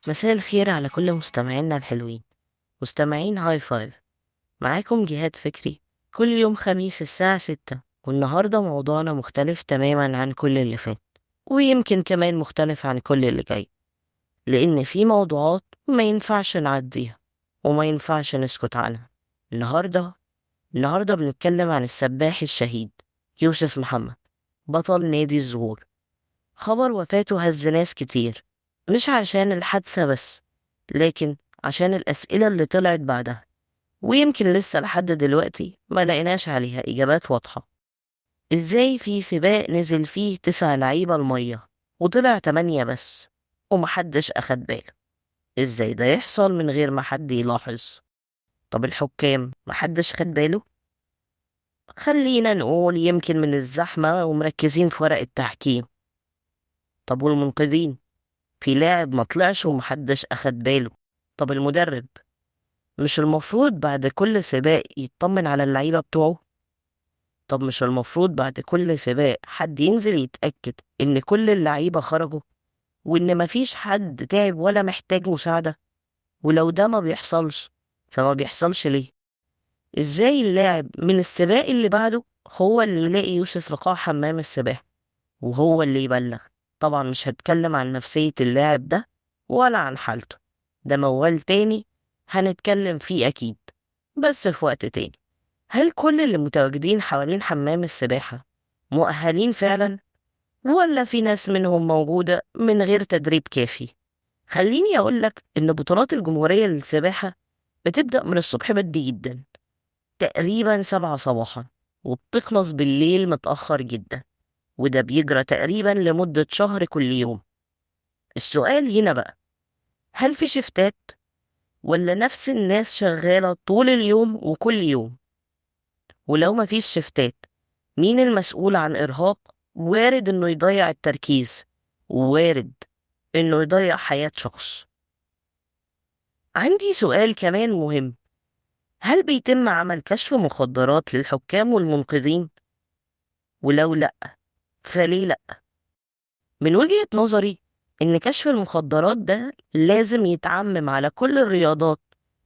مساء الخير على كل مستمعينا الحلوين، مستمعين هاي فايف. معاكم جهاد فكري كل يوم خميس الساعة 6، والنهاردة موضوعنا مختلف تماما عن كل اللي فات، ويمكن كمان مختلف عن كل اللي جاي، لأن في موضوعات ما ينفعش نعديها وما ينفعش نسكت عنها. النهاردة بنتكلم عن السباح الشهيد يوسف محمد، بطل نادي الزهور. خبر وفاته هز ناس كتير، مش عشان الحادثة بس، لكن عشان الأسئلة اللي طلعت بعدها، ويمكن لسه لحد دلوقتي ما لقيناش عليها إجابات واضحة. إزاي في سباق نزل فيه 9 لعيبة المية وطلع 8 بس ومحدش أخد باله؟ إزاي ده يحصل من غير ما حد يلاحظ؟ طب الحكام محدش خد باله؟ خلينا نقول يمكن من الزحمة ومركزين في ورق التحكيم. طب والمنقذين؟ في لاعب ما طلعش ومحدش أخد باله. طب المدرب مش المفروض بعد كل سباق يطمن على اللعيبة بتوعه؟ طب مش المفروض بعد كل سباق حد ينزل يتأكد إن كل اللعيبة خرجوا وإن مفيش حد تعب ولا محتاج مساعدة؟ ولو ده ما بيحصلش فما بيحصلش ليه؟ إزاي اللاعب من السباق اللي بعده هو اللي يلاقي يوسف في قاع حمام السباحة وهو اللي يبلغ؟ طبعا مش هتكلم عن نفسية اللاعب ده ولا عن حالته، ده موال تاني هنتكلم فيه أكيد، بس في وقت تاني. هل كل اللي متواجدين حوالين حمام السباحة مؤهلين فعلا، ولا في ناس منهم موجودة من غير تدريب كافي؟ خليني أقولك إن بطولات الجمهورية للسباحة بتبدأ من الصبح بدري جدا، تقريبا 7 صباحا، وبتخلص بالليل متأخر جدا، وده بيجرى تقريبا لمدة شهر كل يوم. السؤال هنا بقى، هل في شفتات ولا نفس الناس شغالة طول اليوم وكل يوم؟ ولو مفيش شفتات، مين المسؤول عن إرهاق وارد إنه يضيع التركيز، ووارد إنه يضيع حياة شخص؟ عندي سؤال كمان مهم، هل بيتم عمل كشف مخدرات للحكام والمنقذين؟ ولو لأ فليه لأ؟ من وجهة نظري إن كشف المخدرات ده لازم يتعمم على كل الرياضات،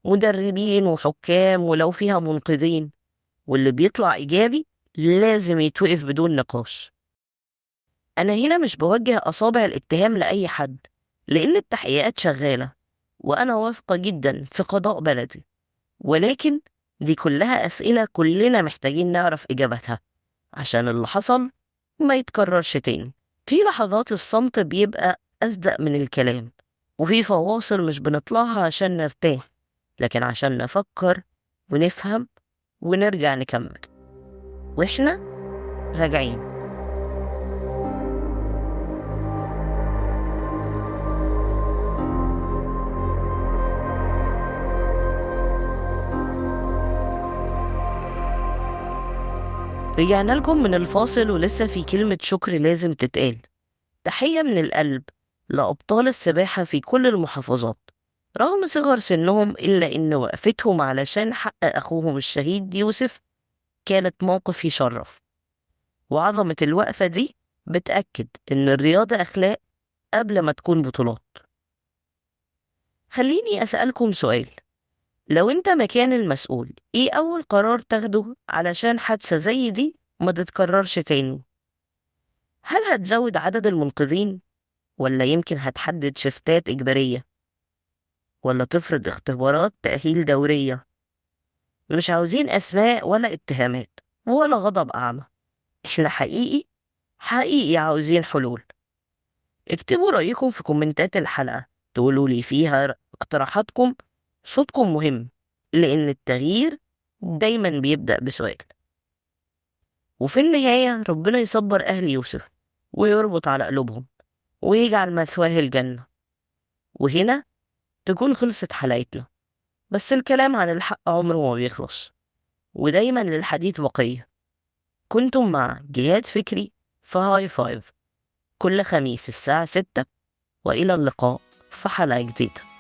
مدربين وحكام ولو فيها منقذين، واللي بيطلع إيجابي لازم يتوقف بدون نقاش. أنا هنا مش بوجه أصابع الاتهام لأي حد، لأن التحقيقات شغالة وأنا واثقة جدا في قضاء بلدي، ولكن دي كلها أسئلة كلنا محتاجين نعرف إجابتها عشان اللي حصل ما يتكررش تاني. في لحظات الصمت بيبقى أصدق من الكلام، وفي فواصل مش بنطلعها عشان نرتاح، لكن عشان نفكر ونفهم ونرجع نكمل. وإحنا راجعين. رجعنا لكم من الفاصل، ولسه في كلمة شكر لازم تتقال. تحية من القلب لأبطال السباحة في كل المحافظات، رغم صغر سنهم إلا إن وقفتهم علشان حق أخوهم الشهيد يوسف كانت موقف يشرف. وعظمة الوقفة دي بتأكد إن الرياضة أخلاق قبل ما تكون بطولات. خليني أسألكم سؤال، لو انت مكان المسؤول، ايه اول قرار تاخده علشان حادثة زي دي ما تتكررش تاني؟ هل هتزود عدد المنقذين، ولا يمكن هتحدد شفتات إجبارية، ولا تفرض اختبارات تأهيل دورية؟ مش عاوزين أسماء ولا اتهامات ولا غضب أعمى، احنا حقيقي حقيقي عاوزين حلول. اكتبوا رأيكم في كومنتات الحلقة، تقولوا لي فيها اقتراحاتكم. صوتكم مهم، لأن التغيير دايما بيبدأ بسؤال. وفي النهاية ربنا يصبر أهل يوسف ويربط على قلوبهم ويجعل مثواه الجنة. وهنا تكون خلصت حلقتنا، بس الكلام عن الحق عمره ما بيخلص، ودايما للحديث بقية. كنتم مع جهاد فكري في هاي فايف كل خميس الساعة 6، وإلى اللقاء في حلقة جديدة.